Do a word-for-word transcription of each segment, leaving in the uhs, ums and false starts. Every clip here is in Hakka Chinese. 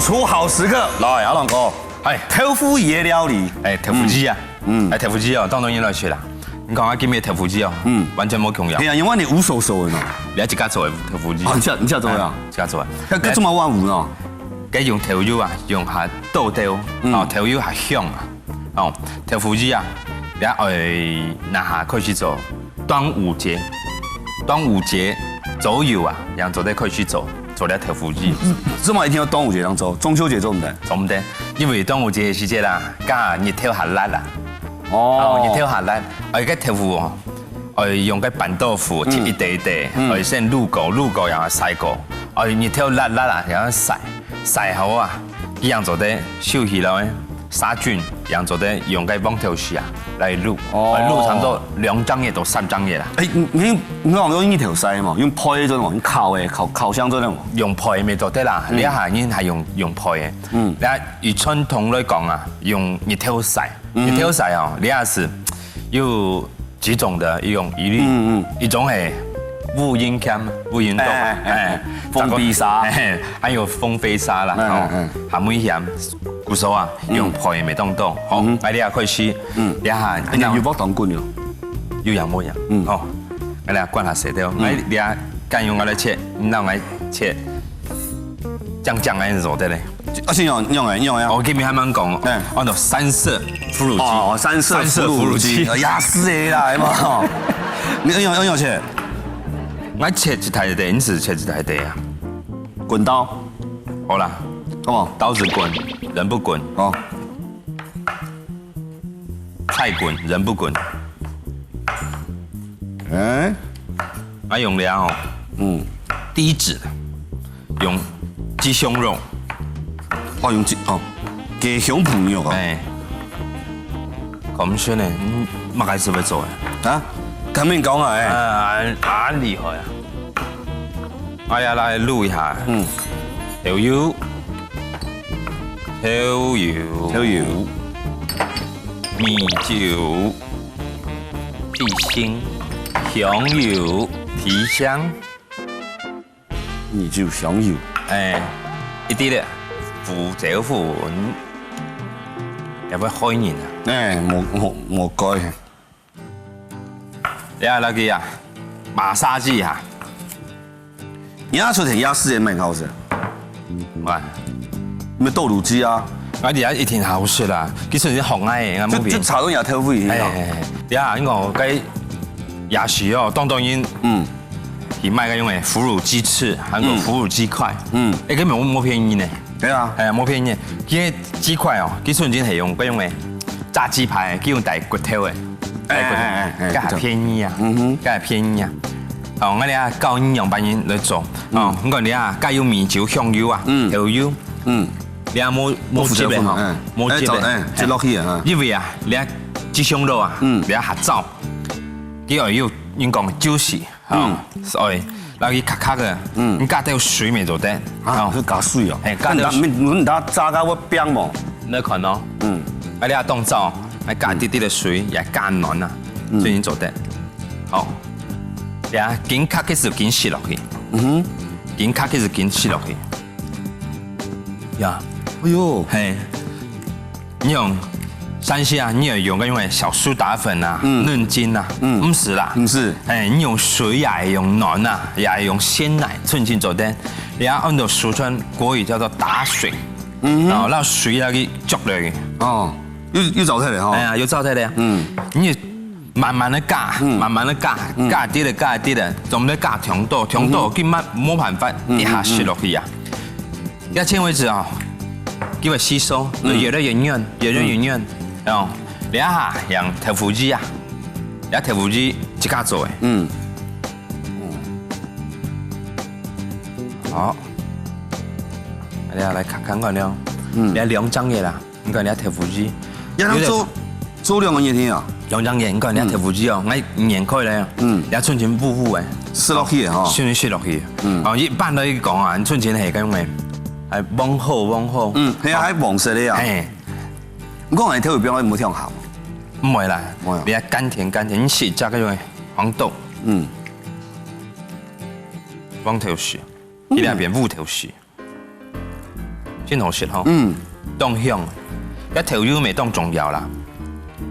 出好食客，來，阿龍哥，哎，豆腐乳个料理，哎，豆腐乳啊，嗯，哎，豆腐乳哦，當多人來食啦。你看啊，今日豆腐乳哦，嗯，完全無共樣。哎呀，因為你烏手手的嘛，你愛自家做的豆腐乳，哦，你自家你自家做的啊？自家做的。那該怎麼換五呢？該用豆油啊，用下豆豆，哦，豆油還香啊，哦，豆腐乳啊，你愛拿下開始做。 端午節，端午節左右啊，樣做得開始做，做了豆腐乳。這麼一定要端午節當做，中秋節做毋得？做毋得，因為端午節个時節啦，該日頭較烈啦。哦，日頭較烈，而且豆腐哦，愛用該板豆腐切一垤垤，愛先滷過，滷過然後曬過，愛日頭烈烈啊，然後曬，曬好啊，這樣做得收起來。 殺菌，樣做得用該黃豆豉啊來滷，哦，滷差不多兩隻月到三隻月啦。哎，你你你講用日頭曬嘛，用焙做嘛，用烤个，烤烤箱做个嘛。用焙乜做得啦，這下人還用用焙个。嗯，該以傳統來講啊，用日頭曬，日頭曬哦，這下係有幾種的一種疑慮，嗯嗯，一種係烏蠅camp，烏蠅洞，哎哎哎，哎，風飛沙，哎，還有風飛沙啦，嗯嗯，還危險。 故所啊，用焙个乜當多，好，𠊎這下開始，嗯，這下，哎，你油鑊當滾喲，有影無影？嗯，好，𠊎這下關下水了，𠊎這下該用𠊎來切，你讓𠊎切，這樣這樣恁樣做得嘞。而且用用哎用哎，我今日還蠻講，嗯，按照三色腐乳機，哦，三色腐乳機，三色腐乳機，壓死个啦，係嘛？你用用用切，𠊎切一大垤，你係切一大垤啊？滾刀，好啦，好不好？刀子滾，人不滾，哦。 菜滾人不滾。哎，啊用了哦，嗯，第一隻用雞胸肉，哦用雞哦，雞胸脯肉哦，哎，講出來，嗯，麼个係會做个啊？敢面講啊，哎，啊，恁厲害啊！ 哎呀，來滷一下。嗯，豆油，豆油，豆油，米酒，七星，香油，提香，米酒香油，哎，一滴仔胡椒粉，也會害人啊。哎，無無無該。 這下落去啊，馬殺雞啊，你愛出現壓死个蠻好食，喂，你豆乳雞啊，啊，你也一定好食啦，其實你學𠊎个，就就炒到你豆腐一樣，哎，哎，哎，這下你講該夜市哦，當多人，嗯，佢賣該種个腐乳雞翅，還有腐乳雞塊，嗯，哎，根本無無便宜呢。 對啊，哎，無便宜。佢个雞塊哦，佢純正係用，佢用个炸雞排，佢用帶骨頭个，帶骨頭，哎哎哎哎，該還便宜啊，嗯哼，該還便宜啊。哦，𠊎這下教你仰般來做。哦，你看這下，該有米酒、香油啊，嗯，豆油，嗯，這下無無汁个吼，嗯，無汁个，哎，哎，就落去啊，因為啊，這下雞胸肉啊，嗯，這下較燥，佢愛有人講个juicy。 哦，所以，落去較較个，嗯，你加兜水乜做得，啊，哦，係加水哦，嘿，加兜水，你你炸到會冰無？你看哦，嗯，啊，你愛當燥，愛加一滴滴个水，也加暖啊，所以你做得，好，呀，緊較个時緊食落去，嗯哼，緊較个時緊食落去，呀，哎喲，嘿。 你用山西啊，你愛用該種个小蘇打粉啊、嫩筋啊，毋係啦，毋係，哎，你用水也用卵啊，也用鮮奶，純正做得。你愛按照俗稱國語叫做打水，哦，讓水要去煮落去。哦，又又燥忒了哈。哎呀，又燥忒了。嗯，你慢慢个加，慢慢个加，加一滴仔，加一滴仔，總得加忒多，忒多，佢慢無辦法一下食落去啊。 到目前為止啊，佢會吸收，越來越軟，越來越軟。哦，這下用豆腐乳啊，這豆腐乳自家做个。嗯。好，大家來看看看了。嗯，這兩張个啦。 你看你豆腐乳，也能做做兩個月天啊？兩張月，你看你豆腐乳哦，𠊎研開來，嗯，也純正烏烏个，食落去个吼，純正食落去。嗯，哦，一般來講啊，純正係該種个，還黃好黃好。嗯，係啊，還黃色个啊。哎，你講你豆腐乳有無忒鹹？毋會啦，毋會啊。你還甘甜甘甜，你食這個用个黃豆，嗯，黃豆豉，一兩片烏豆豉。真好食吼。嗯，當香。該豆油乜當重要啦。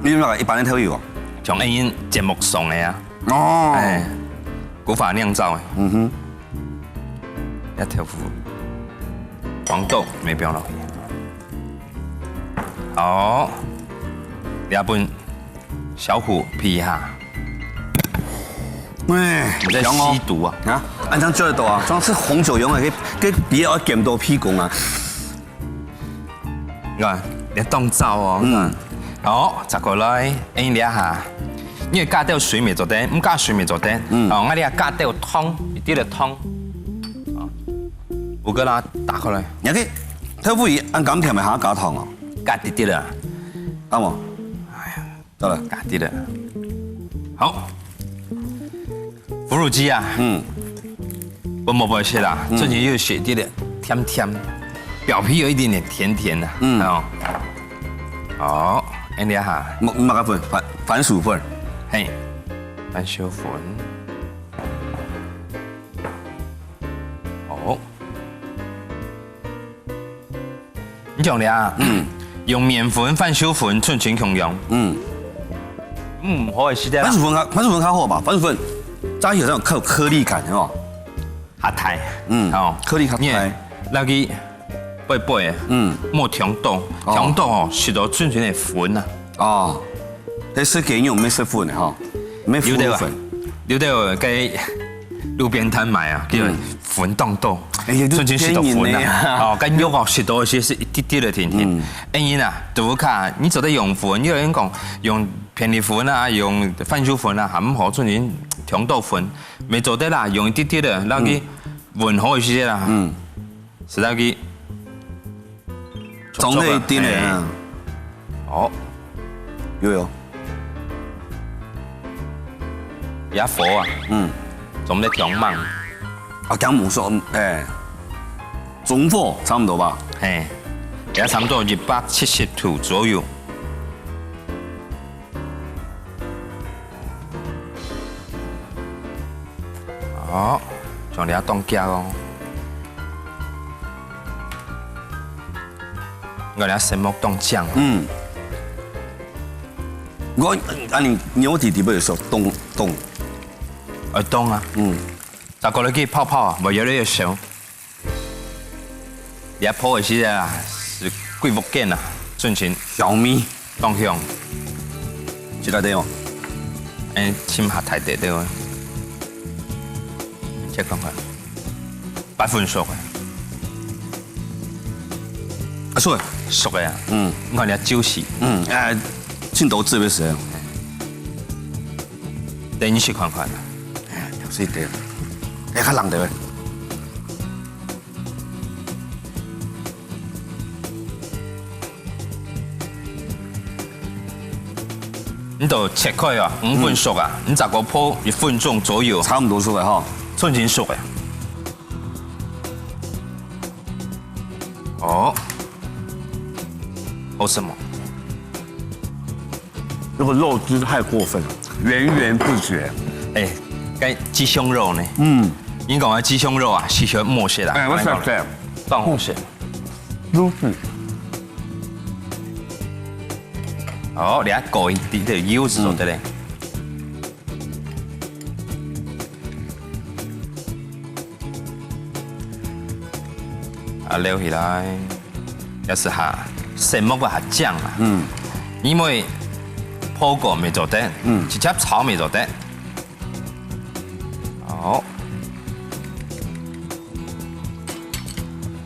你用哪個一般个豆油哦？像恁樣節目送个啊。哦，哎，古法釀造个。嗯哼，該豆腐黃豆乜放落去。好，這本小虎皮哈。哎，你在吸毒啊？啊，恁樣做得到啊？像係紅酒用个，該該比較減多屁股啊。你看，你當燥哦。嗯。好，再過來，哎，你哈，你加兜水乜做得，毋加水乜做得。嗯。哦，𠊎這加兜糖，一滴个糖。哦，五個啦，打開來。你看，豆腐乳恁甘甜个，還加糖哦？加滴滴啦。啊無？哎呀， 到了，加滴了。好，腐乳雞啊，嗯，我冇不會切啦，嗯，這裡又寫滴了，甜甜，表皮有一點點甜甜的，嗯，哦，好，恁樣哈，麼麼个粉，番番薯粉，嘿，番薯粉，好。 你講了啊，嗯，用麵粉、番薯粉、春筍共樣，嗯，嗯，好个時節啦，番薯粉較番薯粉較好吧，番薯粉炸起來有較有顆粒感，係無？較大，嗯，哦，顆粒較大，你也摎佢掰掰，嗯，莫忒多，哦，忒多哦，食到春筍个粉啊。哦，該食雞肉毋係食粉个吼，毋係腐乳粉，有兜啊，有兜个路邊攤賣啊，叫粉當多。 哎呀，春筍食到粉啊，哦，該肉哦，食到个係一滴滴个甜甜。嗯，哎呀，都卡，你做得用粉，有人講用片栗粉啊，用番薯粉啊，還毋好，春筍忒多粉，乜做得啦，用一滴滴个，讓佢混合一些啦，嗯，使到佢總得一滴个啊。哦，有有。 這火啊，嗯，做毋得忒猛。啊，驚無熟，哎，中火差不多吧。嘿，也差不多一百七十度左右。好，像這當遽哦。𠊎這色目當靚。嗯。 𠊎恁樣扭直直个時候，動動，愛動啊。嗯，再過來去泡泡啊，會越來越熟。你愛泡个時節啊，係幾屋間啊，準成香味，當香。知道對哦。哎，浸下太得了啊。切看看。 八分熟个。啊，熟个。熟个啊。嗯。你看人家酒氣。嗯，哎，盡多汁个時候。等你試看看啊。哎，就是這樣。哎，較冷的喂。 你都切開啊，五分熟啊，你再過泡一分鐘左右，差不多熟了哈。正經熟了。哦，好食無？那個肉汁太過分了，源源不絕。哎，該雞胸肉呢？嗯，你講个雞胸肉啊，係全無食啦。哎，我食食。當好食。 入去。哦，你愛過一滴个油就做得了。啊，撈起來，也係哈，色目个較靚啊。嗯。因為泡過乜做得，嗯，直接炒乜做得。 好。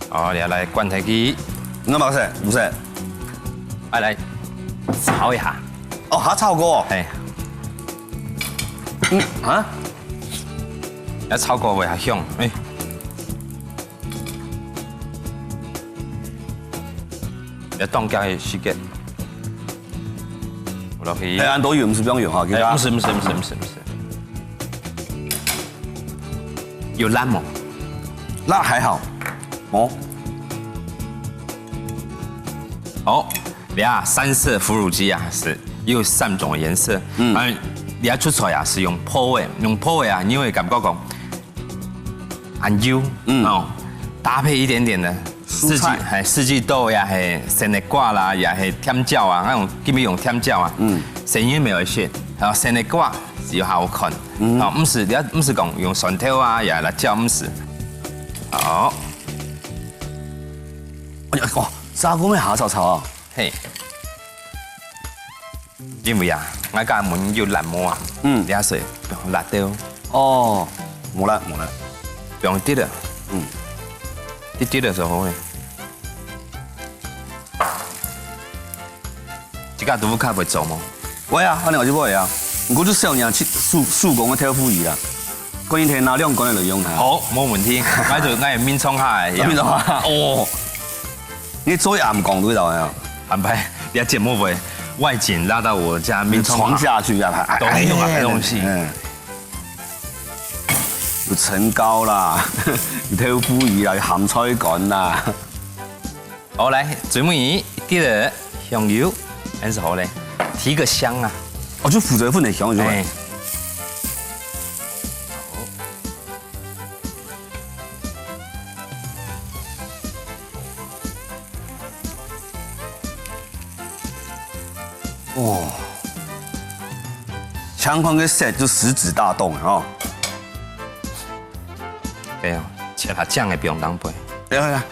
好，你愛來灌下去。你幹嘛噻？不是。愛來炒一下。哦，還炒過哦。嘿。嗯，啊？要炒過會較香，哎。 要當遽个時間。落去。哎，恁多油毋係毋用油哈，其實。哎，毋係，毋係，毋係，毋係，毋係。有辣無？辣還好。哦。好，你看三色腐乳雞啊，係有三種顏色。嗯。啊，你愛出菜啊，係用泡个，用泡个啊，你會感覺講， 還有，嗯，哦，搭配一點點的四季，蔬菜。係四季豆呀，係生个瓜啦，也係甜椒啊，該種基本用甜椒啊，嗯，生个無愛食，然後生个瓜有好看，嗯，哦，毋使，你毋使講用蒜頭啊，也辣椒毋使，好，哎呀，哇，炸過咩下炒炒啊？嘿。因為啊，𠊎家門有辣椒啊，嗯，這水辣椒，哦，無啦無啦，用滴了，嗯，滴滴的時候呢，這个豆腐卡會做嗎？會啊，反正我就會啊，毋過就少年手手工个豆腐乳啊，可以提拿兩罐來用它。好，無問題，𠊎就𠊎也明創下來，明創下，哦。 你做暗光都知道呀。安排，你要節目會外景拉到我家面床下去啊，都没有啊，东西。有唇膏啦，有豆腐乳啦，有鹹菜乾啦。好，來，最尾一滴个香油，恁是好嘞，提个香啊。哦，就負責份的香油。哎。 哦，相关个 set 就食指大动了哦。哎呀，切下酱也不用浪费。哎呀，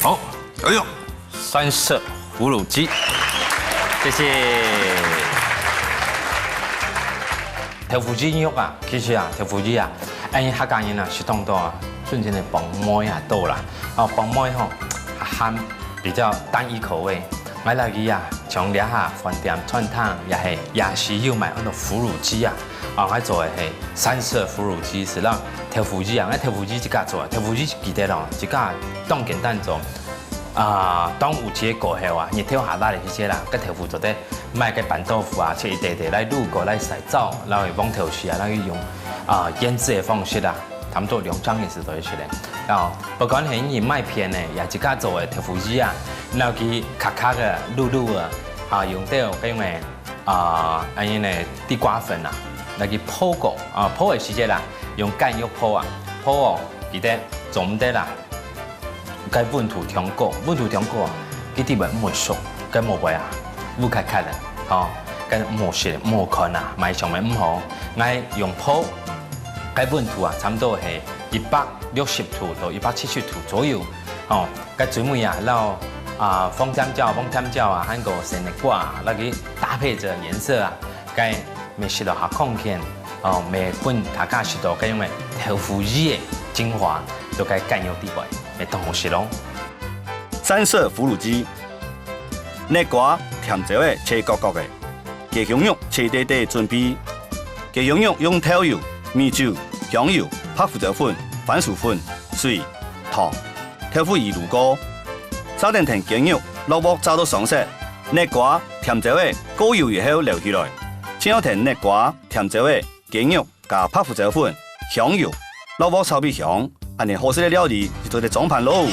好，哎呦，三色 腐乳鸡，谢谢。豆腐鸡肉啊，其实啊，豆腐鸡啊，哎，客家人啊，食当多啊，顺便个帮妹啊多啦。哦，帮妹吼，还比较单一口味。买落去啊，像这下饭店、餐厅也系夜市有卖很多腐乳鸡啊，啊，还做的系三色腐乳鸡，是啦，豆腐鸡啊，那豆腐鸡自家做，豆腐鸡记得咯，自家当简单做。 啊，端午节过后啊，日头下大个时节啦，个豆腐做得买个板豆腐啊，切一垤垤来滷过来晒燥，然后用黄豆豉啊，然后用啊腌制的方式啊，差不多两三日就做得食了。然后不管系你买片呢，也自家做个豆腐乳啊，然后佢卡卡个、滷滷个，啊，用到个用个啊，安尼呢，地瓜粉啊，来去泡过啊，泡个时节啦，用干药泡啊，泡哦，记得做毋得啦。 个温度调高，温度调高啊，佢底背毋會熟，个無會啊，烏開開个，吼，个無食無看啊，賣相个毋好。𠊎用泡，个温度啊，差不多係一百六十度到一百七十度左右，吼，个最尾啊，然後啊，放甜椒，放甜椒啊，還有生个瓜啊，來去搭配這顏色啊，个 乜食到較康健，哦，乜分大家食到該用个豆腐乳个精华，都該干肉底背，乜當好食咯。三色腐乳鸡，竻瓜、甜椒仔切角角仔，雞胸肉切垤垤準備。雞胸肉用豆油、米酒、香油、白胡椒粉、番薯粉、水、糖、豆腐乳滷過，炸等同雞肉落鑊炸到上色。竻瓜、甜椒仔過油以後撈起來， 盡後同竻瓜、甜椒仔、雞肉加白胡椒粉、香油，落鑊炒分香，恁呢好食个料理就做得裝盤咯。